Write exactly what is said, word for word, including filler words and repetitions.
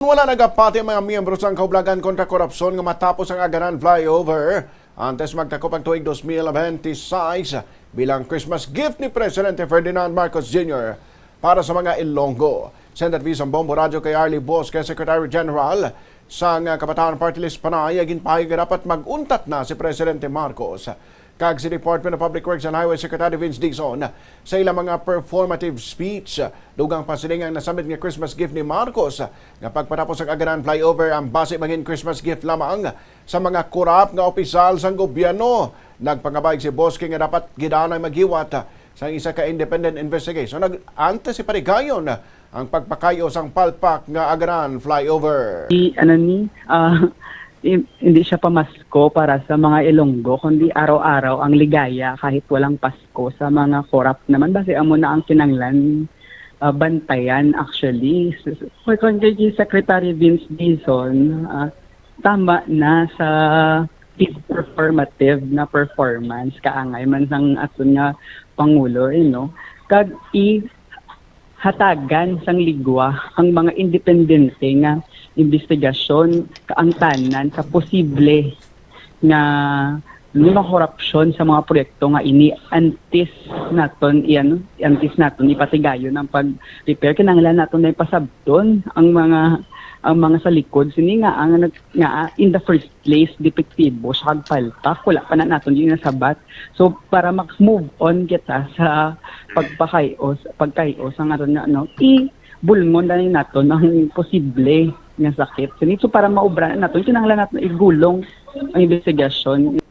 Wala nagapati ang mga miyembro sang Kaublagan kontra Korupsyon nga matapos ang Agaran Flyover antes magtakop ang tuig dos mil benti sais bilang Christmas gift ni Presidente Ferdinand Marcos Junior para sa mga Ilonggo. Send that V sa Bombo Radyo kay Arlie Bosque, Secretary General sang Kabataan Party List Panay, ginpahayag nga dapat mag-untat na si Presidente Marcos kag si Department of Public Works and Highway Secretary Vince Dizon sa ilang mga performative speech. Dugang pa sini nga ang nasambit nga Christmas gift ni Marcos nga pagpatapos sang Agaran Flyover ang basi mangin Christmas gift lamang sa mga korap nga opisyal sang gobyerno. Nagpangabay si Bosque nga dapat gid anay maghiwat sang isa ka independent investigation nag antes ipaligayon ang pagpakay-o sang palpak nga Agaran Flyover. I, ano ni, ah, i- hindi siya pamasko para sa mga Ilonggo, kundi araw-araw ang ligaya kahit walang Pasko sa mga korap naman. Basi amo na ang kinanglan ah, bantayan actually. Kung kay Secretary Vince Dizon, ah, tama na sa his performative na performance, kaangay man sang aton nga Pangulo, eh, no? Kag i hatagan sang ligwa ang mga independente nga investigasyon kaangtanan sa posible nga mga korupsyon sa mga proyekto nga ini antes naton iyan antes naton ipatigayon ang pag-repair. Kinahanglan naton na ipasabton ang mga ang mga sa likod sini nga ang nag- nga in the first place depektibo sa pagpalpak, wala pa na naton ginasabat. So para mag-move on kita sa pagpakay-os pagkay-os ang aron nga ano i bulngon na ni naton ang posible nga sakit. Sini so para maubra na naton kinahanglan naton igulong ang investigasyon.